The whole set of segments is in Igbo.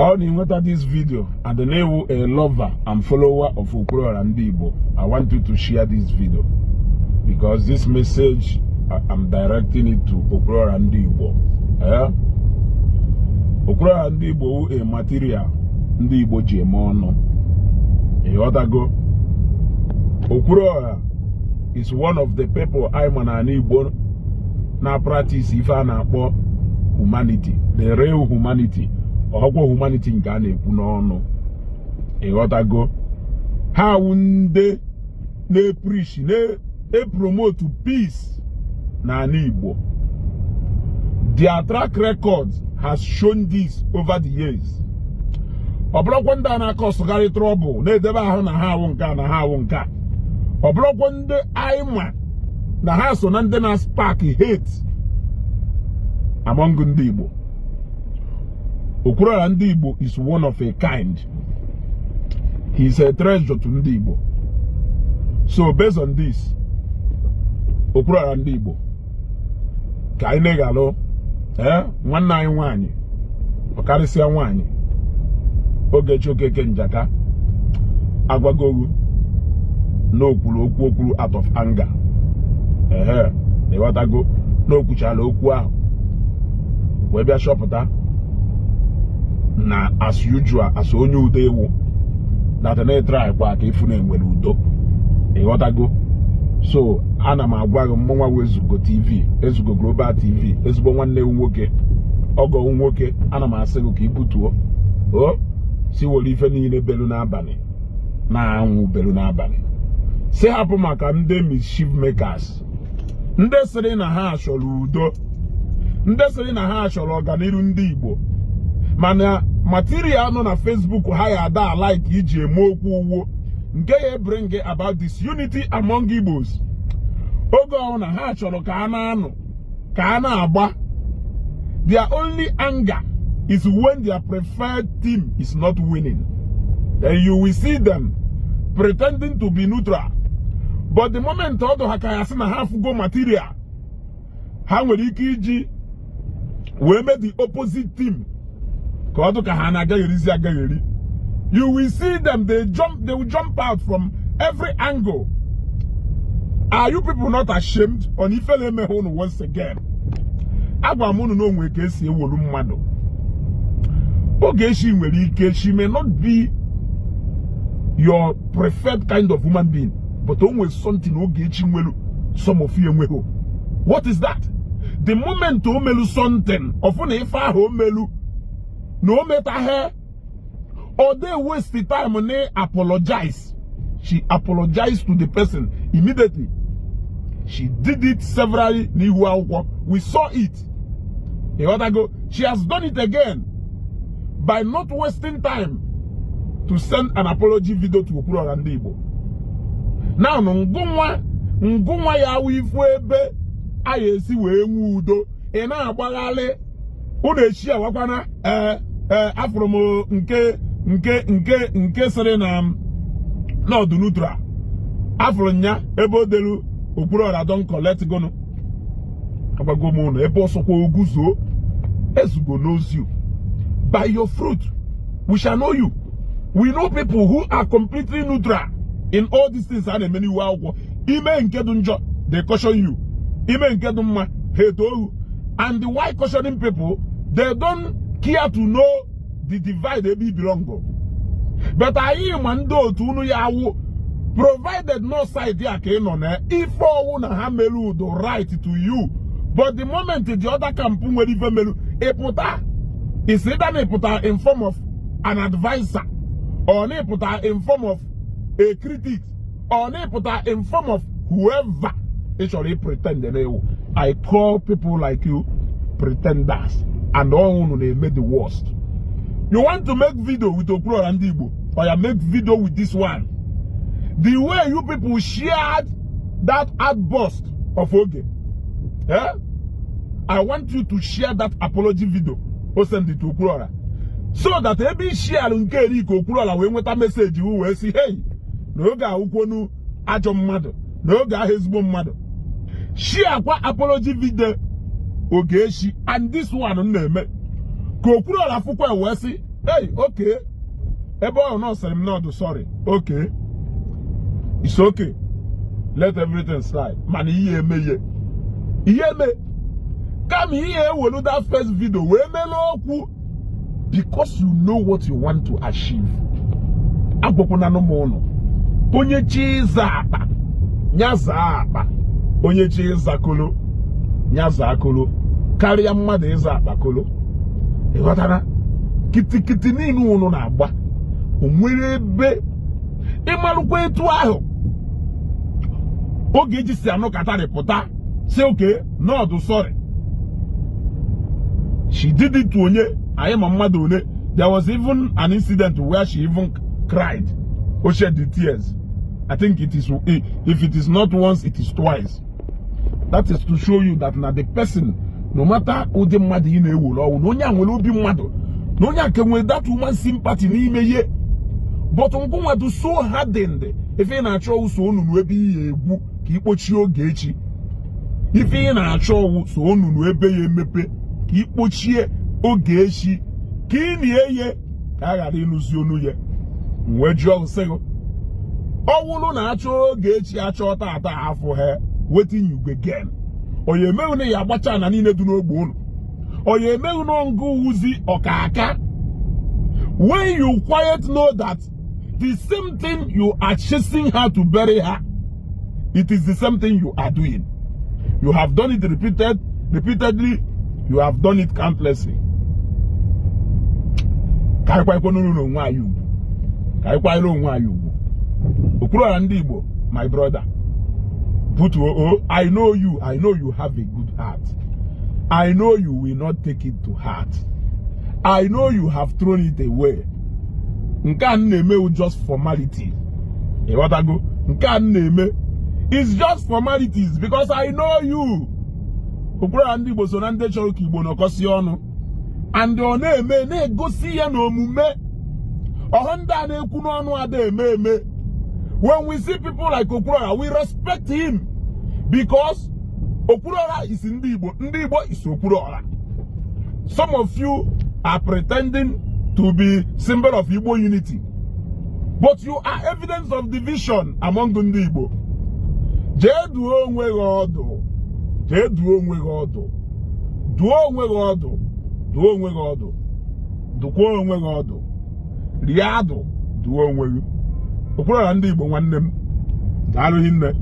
Ọ na ịnweta this video and na-ewu a lover and follower of Okwuluora Ndị Igbo, I want you to share this video because this message, I'm directing it to Okwuluora Ndị Igbo. Eh? Okwuluora Ndị Igbo wụ a material ndị Igbo ji eme ọnụ. Ịghọtago? Okwuluora is one of the people anyị ma n'ala Igbo na practice ife a na-akpọ humanity, the real humanity, ọhọkwa humanity nke a na-ekwu n'ọnụ. Ịghọtago? Ha wụ ndị na-epreach, na-epromote peace n'ala Igbo. Their track record has shown this over the years. Ọ bụrụkwa ndị a na-akọsụgharị trouble, na-edebe ahụ na ha awụ nke a na ha awụ nke a. Ọ bụrụkwa ndị anyị ma na ha so na ndị na-spark hate among ndị Igbo. Okwuluora Ndị Igbo is one of a kind. He is a treasure to ndị Igbo. So based on this, Okwuluora Ndị Igbo, ka anyị na-eghalụ ee nwanne anyị nwaanyị, ọkarịsịa nwaanyị Ogechi Okeke Njaka, agwagogu na okwuru okwu okwuru out of anger. Ehe, ịghọtago na okwuchala okwu ahụ wee bịa chọpụta na, as usual, as onye udo ewu that na-etry kwa ka ifu na enwere udo. Ịghọtago? So ana m agwa gị, mmụnwa wụ Ezugo TV, Ezugo Global TV, ezigbo nwanne m nwoke, ọgọ m nwoke, ana m asị gị ka i butuo o si were ife niile belu n'abalị na anwụ belu n'abalị, si hapụ maka ndị mischief makers, ndị sịrị na ha chọrọ udo, ndị sịrị na ha chọrọ ọganiru ndị Igbo, mana material nọ na Facebook ha ya ada like iji eme okwu uwo nke ya bring about disunity among Igbos. Oge ọhụrụ na ha chọrọ ka a na-anụ ka a na-agba. Their only anger is when their preferred team is not winning. Then you will see them pretending to be neutral, but the moment ọ dụ ha ka ya sị na ha fugo material ha nwere ike iji wee mee the opposite team ka ọ dụ ka ha na-agagherizi agagheri, you will see them, they will jump out from every angle. Are you people not ashamed on ifele emeghe unu? Once again, agwa m unu na onwe ka esi ewolu mmadụ. Ogechi nwere ike, she may not be your preferred kind of human being, but o nwere something Ogechi nwere some of you enweghị. What is that? The moment o melu something ọfụ na ife ahụ o melu na o metaghị, ọ dey waste the time na apologize. She apologized to the person immediately. She did it severally n'ihu akwụkwọ. We saw it. Ịghọtago? She has done it again by not wasting time to send an apology video to Okwuluora Ndị Igbo. Now, ngụnwa ngụnwa ya awụ ifu ebe a ya esi wee nwee udo, ị na-agbaghalị unu echi awakwana. Ee ee, afụrụ m nke sịrị na n'ọdụ neutral. Afụrụ nya ebe o delu "Okwuluora don collect gonu". Agwago m unu, ebe ọsọkwa oguzuo. Ezugo knows you. By your fruit we shall know you. We know people who are completely neutral in all these things a na-eme n'iwu akwụkwọ. Ime nke dị njọ, they caution you. Ime nke dị mma, ha eto ohu. And why cautioning people? They don't care to know the divide ebe i belong. But anyị ma ndị otu unu ya awụ, provided no side ya ka ị nọ na ife ọwụ na ha melu udo right to you, but the moment the other camp nwere ife melu, ịpụta is either na ịpụta in form of an advisor, or na ịpụta in form of a critic, or na ịpụta in form of whoever ị chọrọ ị pretend na ewu. I call people like you pretenders, and all unu na-eme the worst. You want to make video with Okwuluora Ndị Igbo, or you make video with this one. The way you people shared that outburst of Oge, eh? I want you to share that apology video o send it to Okwuluora, so that ebe i share nke eri ka Okwuluora wee nweta message wu wee sị, "Hey, na oge awụkwonu ajọ mmadụ na oge ahụ ezigbo mmadụ." Share kwa apology video Ogechi and this one m na-eme ka Okwuluora fụkwa wee sị Hey, okay, ebe ọ nọ sịrị m nọdụ, sorry, okay, it's okay, let everything slide. Mana ihe eme ihe ihe eme kama ihe ewelu that first video wee mele okwu, because you know what you want to achieve. Agwakwana m ụnụ, onye chi ịza akpa ya zaa akpa, onye chi ịza kolo ya zaa kolo, karịa mmadụ ịza akpa kolo. Ịghọtara? Kitikiti niile ụnụ na-agba, o nwere ebe ịmalụkwa etu ahụ oge eji si anụkọtarị pụta si okay, nọọdụ sorry. She did it to onye anyị ma mmadụ one. There was even an incident where she even cried o, shed the tears. I think it is, if it is not once, it is twice. That is to show you that na the person, no matter ụdị mmadụ ị na-ewere ọnwụ na onye a nwere obi mmadụ, na onye a ka nwere that woman sympathy n'ime ihe. But ngụnwa dị so hardened. Ife ị na-achọ ụso onunu ebe ihe egwu ka ikpochie oge echi. Ife ị na-achọ ọwụ so onunu ebe ya emepe ka ikpochie oge echi, ka ị na-eye ka a ghara ịnụzi onu ya. Wee jụọ sị gị, ọ wụrụ na achọ oge echi achọ tata afọ ha, wetin you go gain? Onye emeghị na ya agbacha na niile dị n'ogbe ụlọ, onye emeghị na ngụ wuzi ọkaka. When you quiet know that the same thing you are chasing her to bury her, it is the same thing you are doing. You have done it repeatedly. You have done it countlessly. Ka anyị kwanyekwa n'ụlọ onwe anyị ugwu, ka anyị kwanyere onwe anyị ugwu. Okwuluọra ndị Igbo, my brother, butuo o. I know you. I know you have a good heart. I know you will not take it to heart. I know you have thrown it away. Nke a m na-eme just formality. Ịghọtago? Nke a m na-eme is just formalities because I know you. Okwuluọra ndị Igbo so na ndị chọrọ ka Igbo nọkọsie ọnụ, and ọ na-eme na-egosi ya n'omume. Ọhụ ndị a na-ekwu n'ọnụ ada eme eme. When we see people like Okwuluọra, we respect him because Okwuluọra is ndị Igbo, ndị Igbo is Okwuluọra. Some of you are pretending to be symbol of Igbo unity, but you are evidence of division among ndị Igbo. Jee duo onwe gị ọdụ, jee duo onwe gị ọdụ, duo onwe gị ọdụ, duo onwe gị ọdụ, dụkwa onwe gị ọdụ, rie adụ, duo onwe gị. Okwuluọra ndị Igbo, nwanne m, daalụghị nne.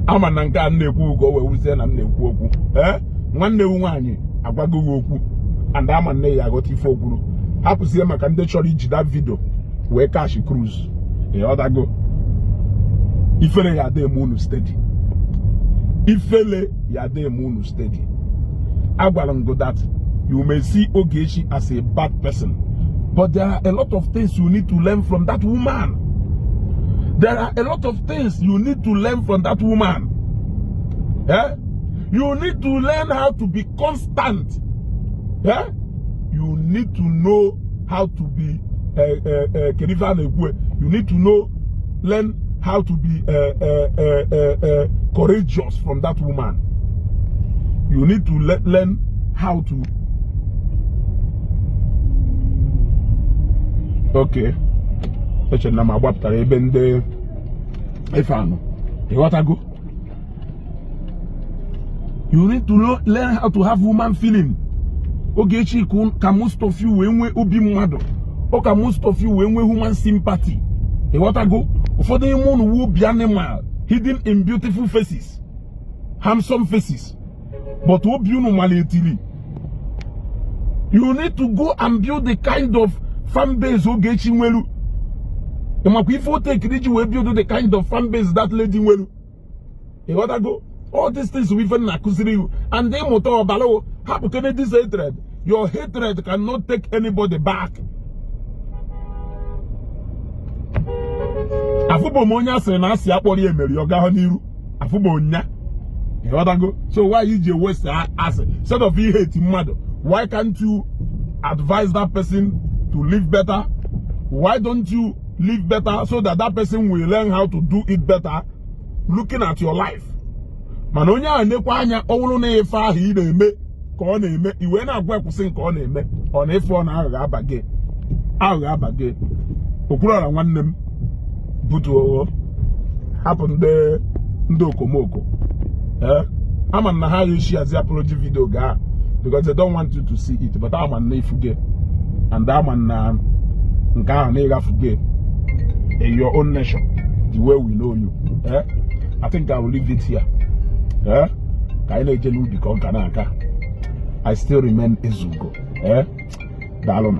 Ama na nke a m na-ekwu ka o wee wuzie na m na-ekwu okwu. Ee, nwanne m nwaanyị agwago gị okwu, and ama nne ya aghọta ife okwuru. Hapụzie maka ndị chọrọ iji that video wee catch cruise. Ịghọtago? Ifele ya ada eme unu steady, ifele ya ada eme unu steady. Agwara m go that you may see Ogechi as a bad person, but there are a lot of things you need to learn from that woman. There are a lot of things you need to learn from that woman. Eh? You need to learn how to be constant. Eh? You need to know how to be kedu ife a na-ekwu? You need to know, learn how to be courageous from that woman. You need to learn how to, okay, echere na m agbapụtara ebe ndị ife anụ. Ịghọtago? You need to learn how to have human feeling. Ogechi ka most of you wee nwee obi mmadụ, ọ ka most of you wee nwee human sympathy. Ịghọtago? Ụfọdụ ime ụnụ wu obi animal hidden in beautiful faces, handsome faces, but obi unu malitiri. You need to go and build the kind of fan base Ogechi nwelu. Ịmakwa ife o tekiri ji wee build the kind of fan base that lady nwelu? Ịghọtago? All these things we ife na-akụziri you, and ịmụta ọbara o hapụ kene this hatred. Your hatred cannot take anybody back. Afụbụ m onye asịrị na asị akpọrọ ya emeri ọ gahụ n'iru afụbụ nya. Ịghọtago? So why iji waste asị instead of ihe eti mmadụ? Why can't you advise that person to live better? Why don't you live better so that that person will learn how to do it better looking at your life? Mana onye ahụ nekwa anya, ọ bụrụ na ife ahụ ị na-eme ka ọ na-eme, i wee na-agwa ekwụsị nke ọ na-eme, ọ na ife ọ na-aghọ aba gị. Aghụghọ abaghị. Okwuluọra nwanne m, butuo, hapụ ndị okomoko. Ee, ama m na ha ga-eshi azi apology video gaa because they don't want you to see it, but ama m na ifuge and ama m na nke ahụ na ịgafuge in your own nation, the way we know you. Eh, I think I will leave it here. Eh, ka anyị na-eje n'ubi ka ọ ga na-aga. I still remain Ezugo. Eh, daalụ.